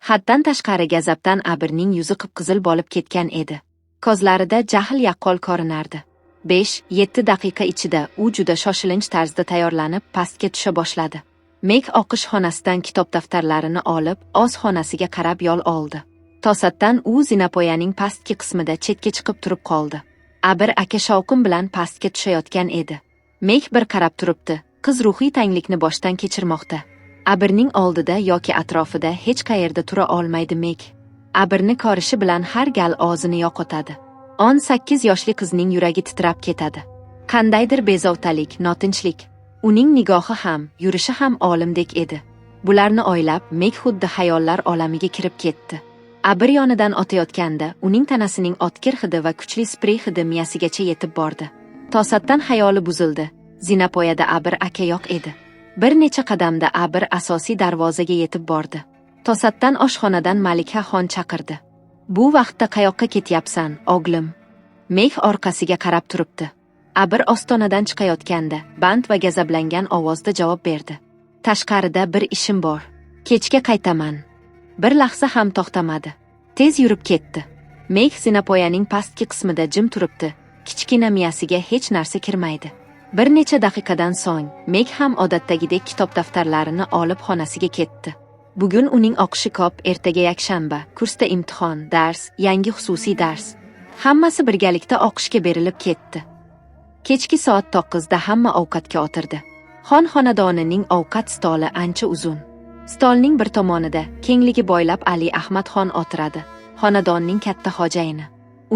Haddan tashqari gazabdan Abirning yuzi qip-qizil bo'lib ketgan edi. Ko'zlarida jahl yaqqol ko'rinardi. 5-7 daqiqa ichida u juda shoshilinch tarzda tayyorlanib, pastga tusha boshladi. Mek o'qish xonasidan kitob daftarlarini olib, o'z xonasiga qarab yo'l oldi. To'satdan u zinapoyaning pastki qismida chetga chiqib turib qoldi. Abir aka shovqin bilan pastga tushayotgan edi. Mek bir qarab turibdi. Qiz ruhiy tanglikni boshdan kechirmoqda. Abirning oldida yoki atrofida hech qayerda tura olmaydi Mek. Abirni ko'rishi bilan har gal o'zini yo'qotadi. 18 yoshli qizning yuragi titrab ketadi. Qandaydir bezovtalik, notinchlik. Uning nigohi ham, yurishi ham olimdek edi. Bularni o'ylab, Mek xuddi xayollar olamiga kirib ketdi. Abir yonidan o'tayotganda uning tanasining o'tkir hidi va kuchli sprey hidi miyasigacha yetib bordi. To'satdan xayoli buzildi. Zinapoyada Abir aka yo'q edi. Bir necha qadamda Abir asosiy darvozaga yetib bordi. To'satdan oshxonadan Malika xon chaqirdi. "Bu vaqtda qayoqqa ketyapsan, o'g'lim?" Mek orqasiga qarab turibdi. Abir ostonadan chiqayotganda band va gazablangan ovozda javob berdi. "Tashqarida bir ishim bor. Kechga qaytaman." Bir lahza ham to'xtamadi. Tez yurib ketdi. Mek zinapoyaning pastki qismida jim turibdi. Kichkina miyasiga hech narsa kirmaydi. Bir necha daqiqadan so'ng Mek ham odatdagidek kitob daftarlarini olib xonasiga ketdi. Bugun uning o'qishi ko'p, ertaga yakshanba, kursda imtihon, dars, yangi xususiy dars. Hammasi birgalikda o'qishga berilib ketdi. Kechki soat 9da hamma ovqatga o'tirdi. Xon xonadonining ovqat stoli ancha uzun. Stolning bir tomonida kengligi bo'ylab Ali Ahmad xon o'tiradi, xonadonning katta xo'jayini.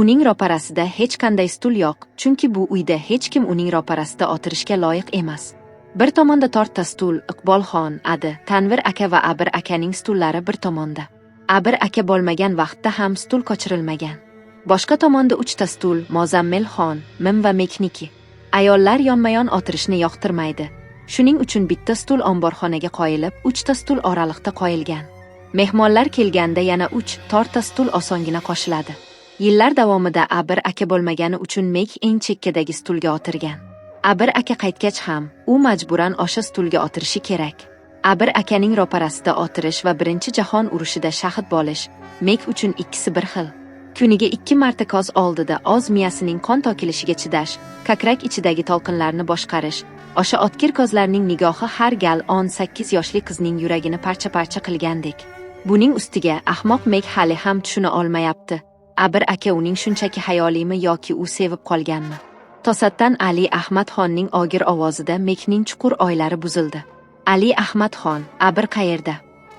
Uning ro'parasida hech qanday stul yo'q, chunki bu uyda hech kim uning ro'parasida o'tirishga loyiq emas. Bir tomonda to'rtta stul, Iqbol xon, Adi, Tanvir aka va Abir akaning stullari bir tomonda. Abir aka bo'lmagan vaqtda ham stul ko'chirilmagan. Boshqa tomonda uchta stul, Mozammel xon, Mim va Mekniki. Ayollar yonma-yon o'tirishni yoqtirmaydi. Shuning uchun bitta stul omborxonaga qo'yilib, uchta stul oraliqda qo'yilgan. Mehmonlar kelganda yana uch, to'rtta stul osongina qo'shiladi. Yillar davomida Abir aka bo'lmagani uchun Mek eng chekkadagi stulga o'tirgan. Abir aka qaytgach ham u majburan o'sha stulga o'tirishi kerak. Abir akaning ro'parasida o'tirish va Birinchi jahon urushida shahid bo'lish Mek uchun ikkisi bir xil. Kuniga ikki marta ko'z oldida o'z miyasining qon to'kilishiga chidash, kakrak ichidagi to'lqinlarni boshqarish, o'sha o'tkir ko'zlarning nigohi har gal 18 yoshli qizning yuragini parcha-parcha qilgandek. Buning ustiga ahmoq Mek hali ham tushuna olmayapti. Abir aka uning shunchaki xayolimi yoki u sevib qolganmi? To'satdan Ali Ahmad xonning og'ir ovozida Mekning chuqur o'ylari buzildi. Ali Ahmad xon, Abir qayerda?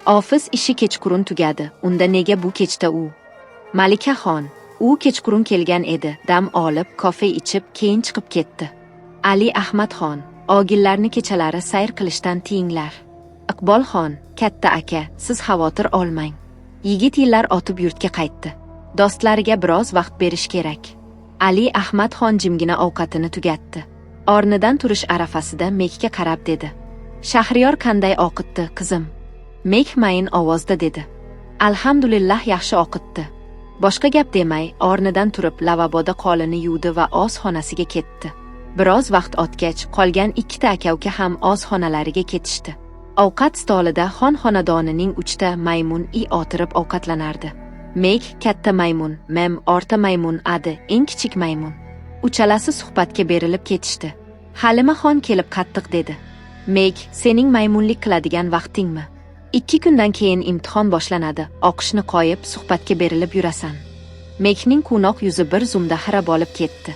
Ofis ishi kechqurun tugadi. Unda nega bu kechda u? Malika xon, u kechqurun kelgan edi, dam olib, kofe ichib, keyin chiqib ketdi. Ali Ahmad xon, o'g'illarni kechalari sayr qilishdan tiyinglar. Iqbol xon, katta aka, siz xavotir olmang. Yigit yillar o'tib yurtga qaytdi. Do'stlariga biroz vaqt berish kerak. Ali Ahmad xon jimgina ovqatini tugatdi. O'rnidan turish arafasida Mekka qarab dedi: "Shahriyor qanday o'qitdi, qizim?" Mek mayin ovozda dedi: "Alhamdulillah, yaxshi o'qitdi." Boshqa gap demay, o'rnidan turib lavaboda qo'lini yuvdi va o'z xonasiga ketdi. Biroz vaqt o'tgach, qolgan ikkita aka-uka ham o'z xonalariga ketishdi. Ovqat stolida xon xonadonining uchta maymun i o'tirib ovqatlanardi. Mek katta maymun, Mem o'rta maymun, Adi eng kichik maymun. Uchalasi suhbatga berilib ketishdi. Halima xon kelib qattiq dedi: "Mek, sening maymunlik qiladigan vaqtingmi? 2 kundan keyin imtihon boshlanadi. O'qishni qo'yib, suhbatga berilib yurasan." Mekning quvnoq yuzi bir zumda xira bo'lib ketdi.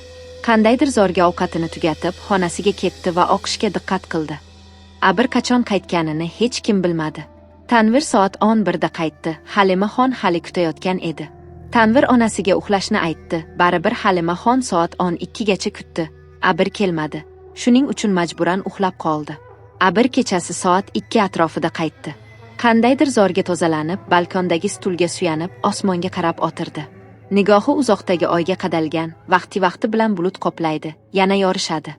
Qandaydir zo'rga ovqatini tugatib, xonasiga ketdi va o'qishga diqqat qildi. Abir qachon qaytganini hech kim bilmadi. Tanvir soat 11 da qaytdi. Halima xon hali kutayotgan edi. Tanvir onasiga uxlashni aytdi. Baribir Halima xon soat 12 gacha kutdi. Abir kelmadi. Shuning uchun majburan uxlab qoldi. Abir kechasi soat 2 atrofida qaytdi. Qandaydir zo'rga tozalanib, balkondagi stulga suyanib, osmonga qarab o'tirdi. Nigohi uzoqdagi oyga qadalgan, vaqti-vaqti bilan bulut qoplaydi, yana yorishadi.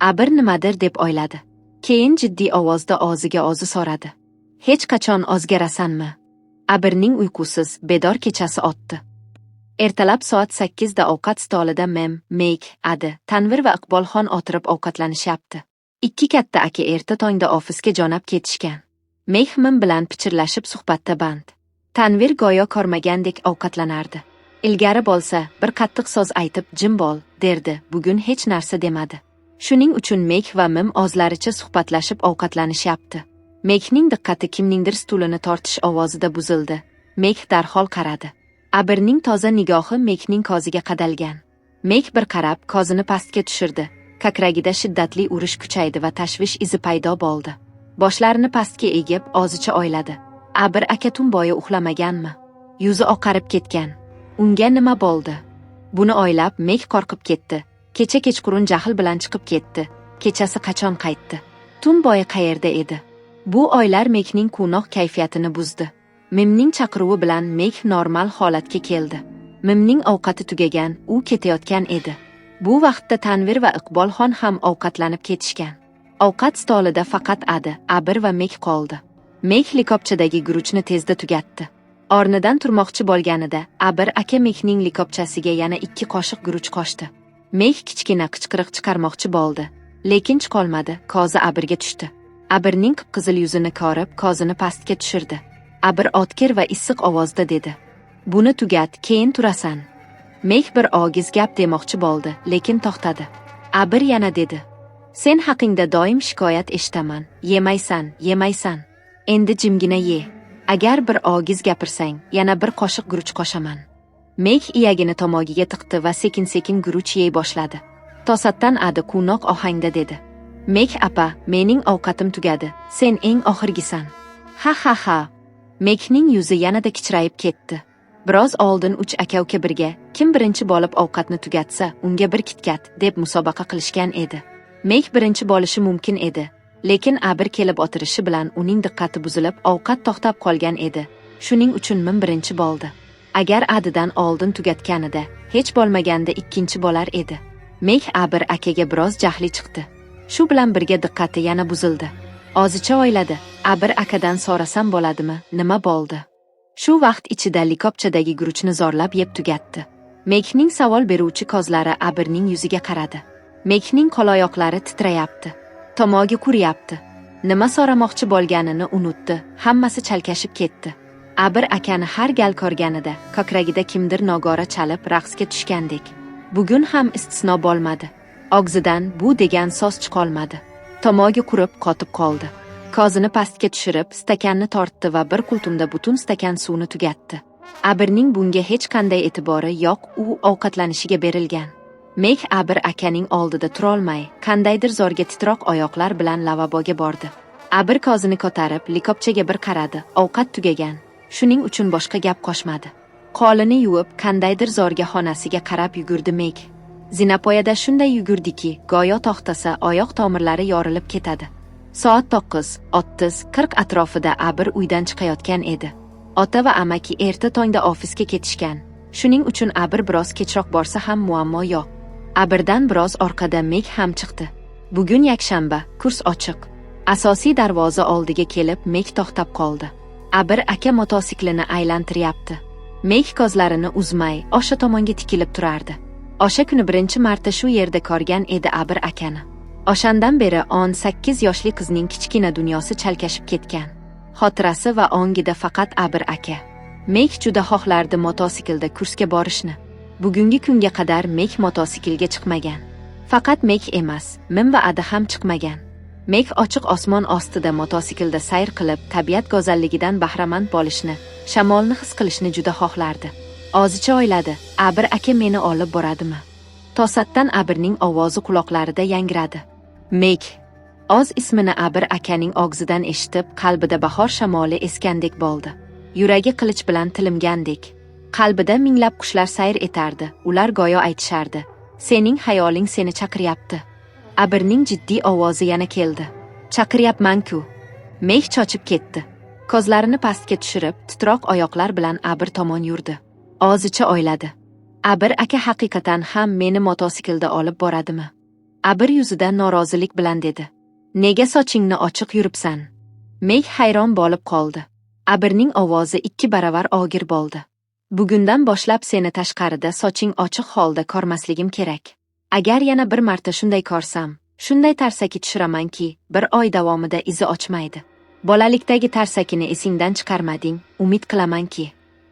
Abir nimadir deb o'yladi. Keyin jiddiy ovozda o'ziga o'zi so'radi: "Hech qachon o'zgarasanmi?" Abirning uyqusiz, bedor kechasi o'tdi. Ertalab soat 8 da ovqat stolida Mem, Mek, Adi, Tanvir va Iqbolxon o'tirib ovqatlanishyapti. Ikki katta aka erta tongda ofisga jo'nab ketishgan. Mek Mim bilan pichirlashib suhbatda band. Tanvir go'yo ko'rmagandek ovqatlanardi. Ilgari bo'lsa, bir qattiq so'z aytib, "Jim bo'l", derdi. Bugun hech narsa demadi. Shuning uchun Mek va Mim o'zlaricha suhbatlashib ovqatlanishyapti. Mekning diqqati kimningdir stulini tortish ovozida buzildi. Mek darhol qaradi. Abirning toza nigohi Mekning ko'ziga qadalgan. Mek bir qarab, ko'zini pastga tushirdi. Kakragida shiddatli urish kuchaydi va tashvish izi paydo bo'ldi. Boshlarini pastga egib, ozicha o'yladi. Abir aka tun bo'yi uxlamaganmi? Yuzi oqarib ketgan. Unga nima bo'ldi? Buni o'ylab Mek qo'rqib ketdi. Kecha kechqurun jahl bilan chiqib ketdi. Kechasi qachon qaytdi? Tun bo'yi qayerda edi? Bu o'ylar Mekning quvnoq kayfiyatini buzdi. Mimning chaqiruvi bilan Mek normal holatga keldi. Mimning ovqati tugagan, u ketayotgan edi. Bu vaqtda Tanvir va Iqbolxon ham ovqatlanib ketishgan. Ovqat stolida faqat Adi, Abir va Mek qoldi. Mek likopchadagi guruchni tezda tugatdi. O'rnidan turmoqchi bo'lganida Abir aka Mekning likopchasiga yana 2 qoshiq guruch qo'shdi. Mek kichkina qichqiriq chiqarmoqchi bo'ldi, lekin chiqolmadi, ko'zi Abirga tushdi. Abirning qip-qizil yuzini ko'rib, ko'zini pastga tushirdi. Abir o'tkir va issiq ovozda dedi: "Buni tugat, keyin turasan." Mek bir og'iz gap demoqchi bo'ldi, lekin to'xtadi. Abir yana dedi: "Sen haqingda doim shikoyat eshitaman. Yemaysan, yemaysan. Endi jimgina ye. Agar bir og'iz gapirsang, yana bir qoshiq guruch qo'shaman." Mek iyagini tomogiga tiqdi va sekin-sekin guruch yey boshladi. To'satdan Adi quvnoq ohangda dedi: "Mek apa, mening ovqatim tugadi. Sen eng oxirgisan." Ha ha ha. Mekning yuzi yanada kichrayib ketdi. Biroz oldin uch aka-uka birga kim birinchi bo'lib ovqatni tugatsa, unga bir KitKat deb musobaqa qilishgan edi. Mek birinchi bo'lishi mumkin edi, lekin Abir kelib o'tirishi bilan uning diqqati buzilib, ovqat to'xtab qolgan edi. Shuning uchun Mim birinchi bo'ldi. Agar Adidan oldin tugatganida, hech bo'lmaganda ikkinchi bo'lar edi. Mek Abir akaga biroz jahli chiqdi. Shu bilan birga diqqati yana buzildi. Ozicha o'yladi: Abir akadan so'rasam bo'ladimi, nima bo'ldi? Shu vaqt ichida likopchadagi guruchni zorlab yeb tugatdi. Mekning savol beruvchi ko'zlari Abirning yuziga qaradi. Mekning qo'l-oyoqlari titrayapti. Tomogi quriyapti. Nima so'ramoqchi bo'lganini unutdi, hammasi chalkashib ketdi. Abir akani har gal ko'rganida ko'kragida kimdir nogora chalib raqsga tushgandek. Bugun ham istisno bo'lmadi. Og'zidan bu degan so'z chiqolmadi. Tomogi qurib qotib qoldi. Ko'zini pastga tushirib, stakanni tortdi va bir qultumda butun stakan suvni tugatdi. Abirning bunga hech qanday e'tibori yo'q, u ovqatlanishiga berilgan. Mek Abir akaning oldida turolmay, qandaydir zo'rga titroq oyoqlar bilan lavaboga bordi. Abir ko'zini ko'tarib, likopchaga bir qaradi. Ovqat tugagan. Shuning uchun boshqa gap qo'shmadi. Qo'lini yuvib, qandaydir zo'rga xonasiga qarab yugurdi Mek. Zinapoyada shunday yugurdiki, go'yo to'xtasa oyoq tomirlari yorilib ketadi. Soat 9:30-40 atrofida Abir uydan chiqayotgan edi. Ota va amaki erta tongda ofisga ketishgan. Shuning uchun Abir biroz kechroq borsa ham muammo yo'q. Abirdan biroz orqada Mek ham chiqdi. Bugun yakshanba, kurs ochiq. Asosiy darvoza oldiga kelib Mek to'xtab qoldi. Abir aka motosiklini aylantiryapti. Mek ko'zlarini uzmay o'sha tomonga tikilib turardi. O'sha kuni birinchi marta shu yerda ko'rgan edi Abir akani. O'shandan beri 18 yoshli qizning kichkina dunyosi chalkashib ketgan. Xotirasi va ongida faqat Abir aka. Mek juda xohlardi motosiklda kursga borishni. Bugungi kunga qadar Mek motosiklga chiqmagan. Faqat Mek emas, Mim va Adi ham chiqmagan. Mek ochiq osmon ostida motosiklda sayr qilib, tabiat go'zalligidan bahramand bo'lishni, shamolni his qilishni juda xohlardi. Ozicha o'yladi: Abir aka meni olib boradimi? To'satdan Abirning ovozi quloqlarida yangradi. Mek. O'z ismini Abir akaning og'zidan eshitib, qalbida bahor shamoli esgandek bo'ldi. Yuragi qilich bilan tilimgandek. Qalbida minglab qushlar sayr etardi, ular go'yo aytishardi: "Sening xayoling seni chaqiryapti." Abirning jiddiy ovozi yana keldi. "Chaqiryapman-ku." Mek chochib ketdi. Ko'zlarini pastga tushirib, titroq oyoqlar bilan Abir tomon yurdi. Ozicha o'yladi: Abir aka haqiqatan ham meni motosiklda olib boradimi? Abir yuzida norozilik bilan dedi: "Nega sochingni ochiq yuribsan?" Mek hayron bo'lib qoldi. Abirning ovozi 2 baravar og'ir bo'ldi. "Bugundan boshlab seni tashqarida soching ochiq holda ko'rmasligim kerak. Agar yana bir marta shunday ko'rsam, shunday tarsaki tushiramanki, bir oy davomida izi o'chmaydi." Bolalikdagi tarsakini esingdan chiqarmading, umid qilamanki.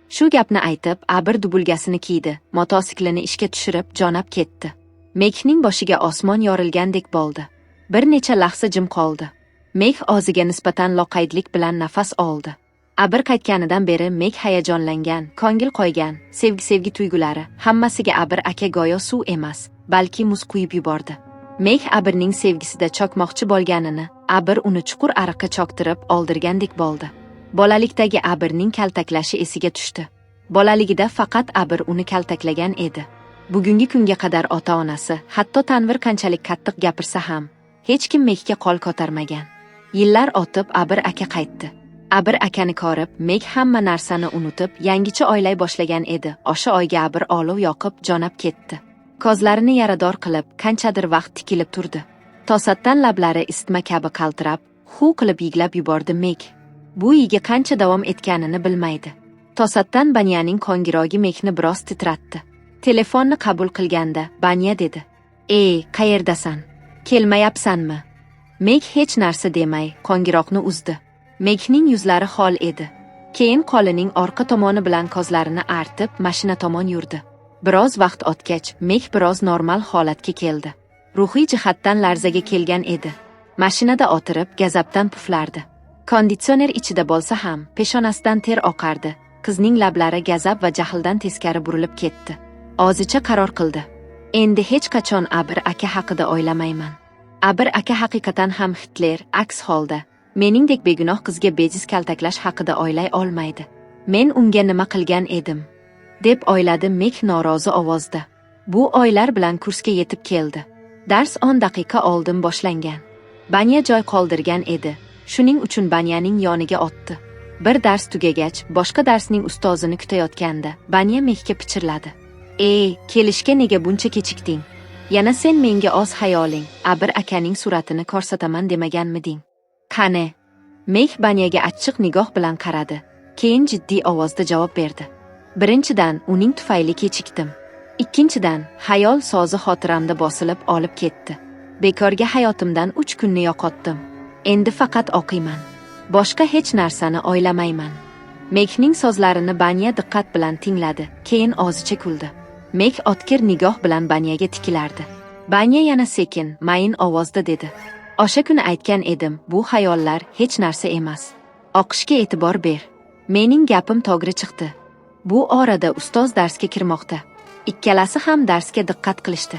Shu gapni aytib, Abir dubulgasini kiydi, motosiklini ishga tushirib, jo'nab ketdi. Mekning boshiga osmon yorilgandek bo'ldi. Bir necha lahza jim qoldi. Mek o'ziga nisbatan loqaydlik bilan nafas oldi. Abir qaytganidan beri Mek hayajonlangan, ko'ngil qo'ygan, sevgi tuyg'ulari, hammasiga Abir aka go'yo suv emas, balki muz quyib yubordi. Mek Abirning sevgisida chokmoqchi bo'lganini, Abir uni chuqur ariqqa choktirib oldirgandek bo'ldi. Bolalikdagi Abirning kaltaklashi esiga tushdi. Bolaligida faqat Abir uni kaltaklagan edi. Bugungi kunga qadar ota-onasi, hatto Tanvir qanchalik qattiq gapirsa ham, hech kim Mekka qo'l ko'tarmagan. Yillar o'tib Abir aka qaytdi. Abir akani ko'rib, Mek hamma narsani unutib, yangicha o'ylay boshlagan edi. O'sha oyga Abir olov yoqib, jo'nab ketdi. Ko'zlarini yarador qilib, qanchadir vaqt tikilib turdi. To'satdan lablari isitma kabi qaltirab, hu qilib yiglab yubordi Mek. Bu yigi qancha davom etganini bilmaydi. To'satdan Banyaning qo'ng'irogi Mekni biroz titratdi. Telefonni qabul qilganda Banya dedi: "Ey, qayerdasan? Kelmayapsanmi?" Mek hech narsa demay, qo'ng'iroqni uzdi. Mekning yuzlari xol edi. Keyin qo'lining orqa tomoni bilan ko'zlarini artib, mashina tomon yurdi. Biroz vaqt o'tgach, Mek biroz normal holatga keldi. Ruhiy jihatdan larzaga kelgan edi. Mashinada o'tirib, g'azabdan puflardi. Konditsioner ichida bo'lsa ham, peshonasidan ter oqardi. Qizning lablari g'azab va jahldan teskari burilib ketdi. O'zicha qaror qildi. Endi hech qachon Abir aka haqida o'ylamayman. Abir aka haqiqatan ham Hitler, aks holda meningdek begunoh qizga bejiz kaltaklash haqida o'ylay olmaydi. Men unga nima qilgan edim? Deb o'yladi Mek norozi ovozda. Bu o'ylar bilan kursga yetib keldi. Dars 10 daqiqa oldin boshlangan. Banya joy qoldirgan edi. Shuning uchun Banyaning yoniga otdi. Bir dars tugagach, boshqa darsning ustozini kutayotganda Banya Mekka pichirladi. "Ey, kelishga nega buncha kechikding? Yana sen menga oz xayoling, Abir akaning suratini ko'rsataman demaganmiding? Qani?" Mek Banyaga achchiq nigoh bilan qaradi. Keyin jiddiy ovozda javob berdi. "Birinchidan, uning tufayli kechikdim. Ikkinchidan, xayol sozi xotiramda bosilib olib ketdi. Bekorga hayotimdan 3 kunni yo'qotdim. Endi faqat o'qiyman. Boshqa hech narsani o'ylamayman." Mekning so'zlarini Banya diqqat bilan tingladi, keyin o'zicha kuldi. Mek o'tkir nigoh bilan Banyaga tikilardi. Banya yana sekin, mayin ovozda dedi: "O'sha kuni aytgan edim, bu xayollar hech narsa emas. O'qishga e'tibor ber. Mening gapim to'g'ri chiqdi." Bu orada ustoz darsga kirmoqda. Ikkalasi ham darsga diqqat qilishdi.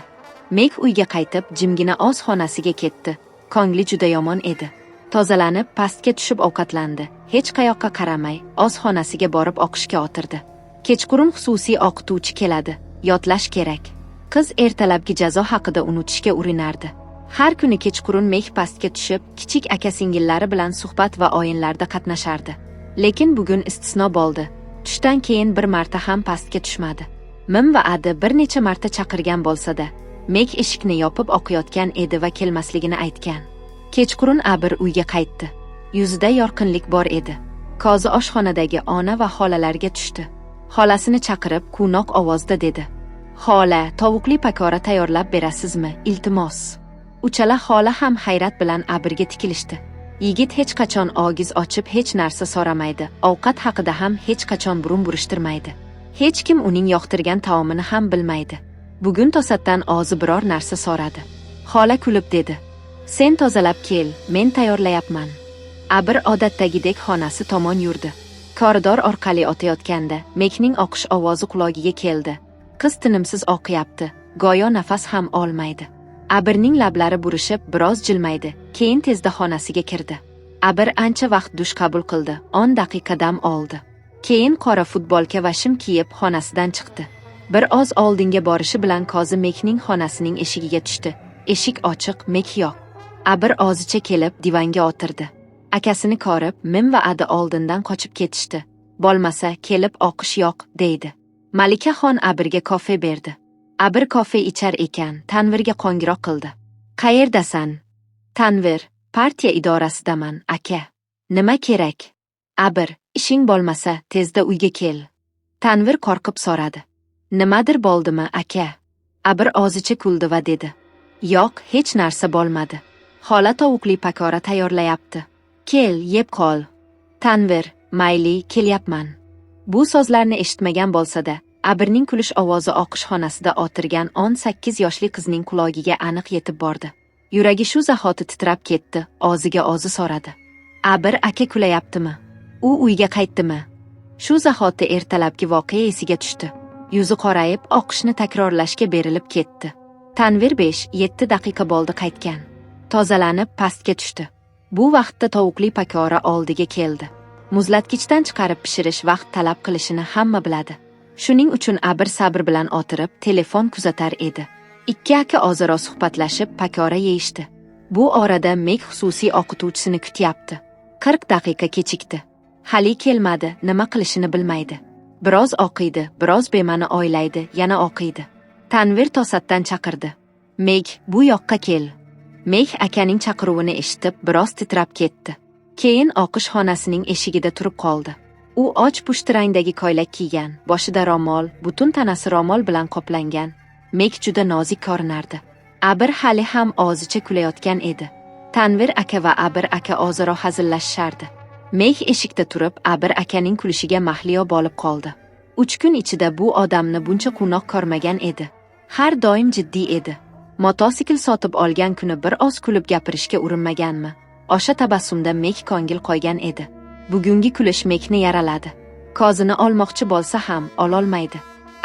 Mek uyga qaytib, jimgina o'z xonasiga ketdi. Ko'ngli juda yomon edi. Tozalanib, pastga tushib ovqatlandi. Hech qayoqqa qaramay, o'z xonasiga borib o'qishga o'tirdi. Kechqurun xususiy o'qituvchi keladi. Yodlash kerak. Qiz ertalabki jazo haqida unutishga urinardi. Har kuni kechqurun Mek pastga tushib, kichik aka-singillari bilan suhbat va o'yinlarda qatnashardi. Lekin bugun istisno bo'ldi. Tushdan keyin bir marta ham pastga tushmadi. Mim va Adi bir necha marta chaqirgan bo'lsa-da, Mek eshikni yopib o'qiyotgan edi va kelmasligini aytgan. Kechqurun Abir uyga qaytdi. Yuzida yorqinlik bor edi. Ko'zi oshxonadagi ona va xolalarga tushdi. Xolasini chaqirib, quvnoq ovozda dedi: "Xola, tovuqli pakora tayyorlab berasizmi, iltimos?" Uchala xola ham hayrat bilan Abirga tikilishdi. Yigit hech qachon og'iz ochib hech narsa so'ramaydi, ovqat haqida ham hech qachon burun burishtirmaydi. Hech kim uning yoqtirgan taomini ham bilmaydi. Bugun to'satdan og'zi biror narsa so'radi. Xola kulib dedi: "Sen tozalab kel, men tayyorlayapman." Abir odatdagidek xonasi tomon yurdi. Koridor orqali o'tayotganda Mekning o'qish ovozi qulogiga keldi. Qiz tinimsiz o'qiyapti, go'yo nafas ham olmaydi. Abirning lablari burishib, biroz jilmaydi, keyin tezda xonasiga kirdi. Abir ancha vaqt dush qabul qildi, 10 daqiqa dam oldi. Keyin qora futbolka va shim kiyib xonasidan chiqdi. Bir oz oldinga borishi bilan ko'zi Mekning xonasining eshigiga tushdi. Eshik ochiq, Mek yo'q. Abir o'zicha kelib divanga o'tirdi. Akasini ko'rib, Mim va Adi oldindan qochib ketishdi. Bo'lmasa, kelib o'qish yo'q, deydi. Malikaxon Abirga kofe berdi. Abir kofe ichar ekan, Tanvirga qo'ngiroq qildi. "Qayerdasan?" Tanvir: "Partiya idorasidaman, aka. Nima kerak?" Abir: "Ishing bo'lmasa, tezda uyga kel." Tanvir qo'rqib so'radi: "Nimadir bo'ldimi, aka?" Abir o'zicha kuldi va dedi: "Yo'q, hech narsa bo'lmadi. Xola tovuqli pakora tayyorlayapti. Kel, yeb qol. Tanvir, mayli, kelyapman. Bu so'zlarni eshitmagan bo'lsa-da, Abirning kulish ovozi oqish xonasida o'tirgan 18 yoshli qizning qulogiga aniq yetib bordi. Yuragi shu zahoti titrab ketdi, o'ziga o'zi so'radi. Abir aka kulayaptimi? U uyga qaytdimi? Shu zahoti ertalabki voqea esiga tushdi. Yuzi qorayib, oqishni takrorlashga berilib ketdi. Tanvir 5-7 daqiqa bo'ldi qaytgan. Tozalanib pastga tushdi. Bu vaqtda tovuqli pakora oldiga keldi. Muzlatgichdan chiqarib pishirish vaqt talab qilishini hamma biladi. Shuning uchun Abir sabr bilan o'tirib, telefon kuzatar edi. Ikki aka o'zaro suhbatlashib pakora yeyishdi. Bu orada Mek xususiy o'qituvchisini kutyapti. 40 daqiqa kechikdi. Hali kelmadi, nima qilishini bilmaydi. Biroz o'qiydi, biroz bema'ni o'ylaydi, yana o'qiydi. Tanvir to'satdan chaqirdi. Meg, bu yoqqa kel. Meg akaning chaqiruvini eshitib, biroz titrab ketdi. Keyin o'qish xonasining eshigida turib qoldi. U och pushti rangdagi ko'ylak kiygan, boshida ro'mol, butun tanasi ro'mol bilan qoplangan. Meg juda nozik ko'rinardi. Abir hali ham o'zicha kulayotgan edi. Tanvir aka va Abir aka o'zaro hazillashishardi. Meg eshikda turib, Abir akaning kulishiga mahliyo bo'lib qoldi. 3 kun ichida bu odamni buncha quvnoq ko'rmagan edi. Har doim jiddiy edi. Motosikl sotib olgan kuni bir oz kulib gapirishga urinmaganmi? O'sha tabassumda Meg ko'ngil qo'ygan edi. Bugungi kulish Megni yaraladi. Ko'zini olmoqchi bo'lsa ham ololmaydi.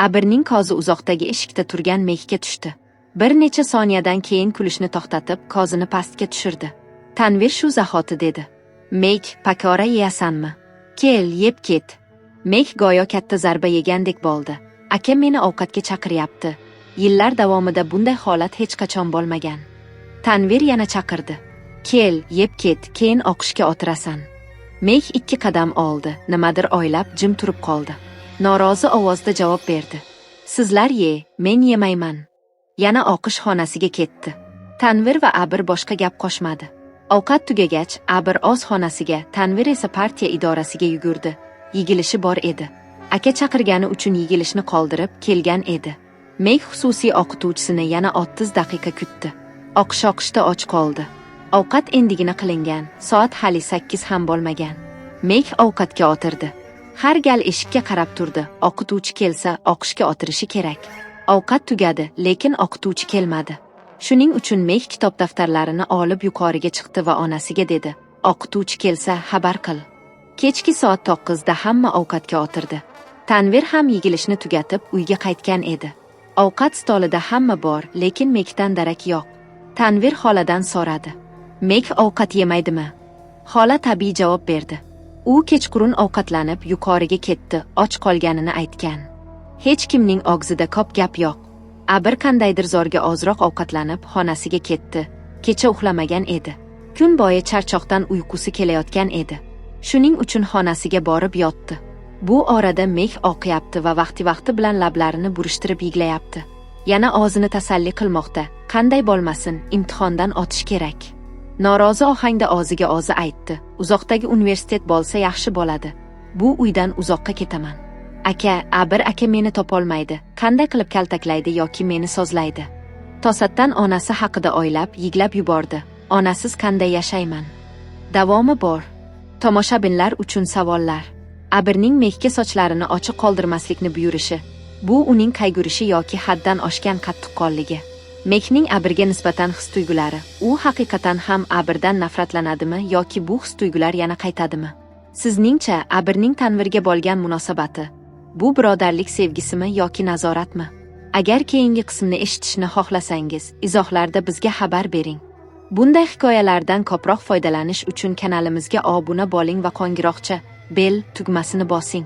Abirning ko'zi uzoqdagi eshikda turgan Megga tushdi. Bir necha soniyadan keyin kulishni to'xtatib, ko'zini pastga tushirdi. Tanvir shu zahoti dedi. Meg, pakora yeyasanmi? Kel, yeb ket. Meg go'yo katta zarba yegandek bo'ldi. Aka meni ovqatga chaqiryapti. Yillar davomida bunday holat hech qachon bo'lmagan. Tanvir yana chaqirdi. Kel, yeb ket, keyin o'qishga o'tirasan. Meg 2 qadam oldi, nimadir o'ylab jim turib qoldi. Norozi ovozda javob berdi. Sizlar ye, men yemayman. Yana o'qish xonasiga ketdi. Tanvir va Abir boshqa gap qo'shmadi. Ovqat tugagach, Abir o'z xonasiga, Tanvir esa partiya idorasiga yugurdi. Yigilishi bor edi. Aka chaqirgani uchun yigilishni qoldirib kelgan edi. Meg xususiy o'qituvchisini yana 30 daqiqa kutdi. O'qish-o'qishda och qoldi. Ovqat endigina qilingan, soat hali 8 ham bo'lmagan. Meg ovqatga o'tirdi. Har gal eshikka qarab turdi. O'qituvchi kelsa, o'qishga o'tirishi kerak. Ovqat tugadi, lekin o'qituvchi kelmadi. Shuning uchun Meg kitob daftarlarini olib yuqoriga chiqdi va onasiga dedi: "O'qituvchi kelsa, xabar qil." Kechki soat 9 da hamma ovqatga o'tirdi. Tanvir ham yigilishni tugatib uyga qaytgan edi. Ovqat stolida hamma bor, lekin Megdan darak yo'q. Tanvir xoladan so'radi. Meg ovqat yemaydimi? Xola tabiiy javob berdi. U kechqurun ovqatlanib yuqoriga ketdi, och qolganini aytgan. Hech kimning og'zida ko'p gap yo'q. Abir qandaydir zo'rga ozroq ovqatlanib xonasiga ketdi. Kecha uxlamagan edi. Kun bo'yi charchoqdan uyqusi kelayotgan edi. Shuning uchun xonasiga borib yotdi. Bu orada Meg o'qiyapti va vaqti-vaqti bilan lablarini burishtirib yig'layapti. Yana o'zini tasalli qilmoqda. Qanday bo'lmasin, imtihondan o'tish kerak. Norozi ohangda o'ziga o'zi aytdi. Uzoqdagi universitet bo'lsa yaxshi bo'ladi. Bu uydan uzoqqa ketaman. Aka, Abir aka meni topolmaydi. Qanday qilib kaltaklaydi yoki meni so'zlaydi. To'satdan onasi haqida o'ylab, yiglab yubordi. Onasiz qanday yashayman? Davomi bor. Tomoshabinlar uchun savollar. Abirning Megga sochlarini ochiq qoldirmaslikni buyurishi. Bu uning qayg'urishi yoki haddan oshgan qattiqqo'lligi. Megning Abirga nisbatan his-tuyg'ulari. U haqiqatan ham Abirdan nafratlanadimi yoki bu his-tuyg'ular yana qaytadimi? Sizningcha Abirning Tanvirga bo'lgan munosabati bu birodarlik sevgisimi yoki nazoratmi? Agar keyingi qismni eshitishni xohlasangiz, izohlarda bizga xabar bering. Bunday hikoyalardan ko'proq foydalanish uchun kanalimizga obuna bo'ling va qo'ng'iroqcha bell tugmasini bosing.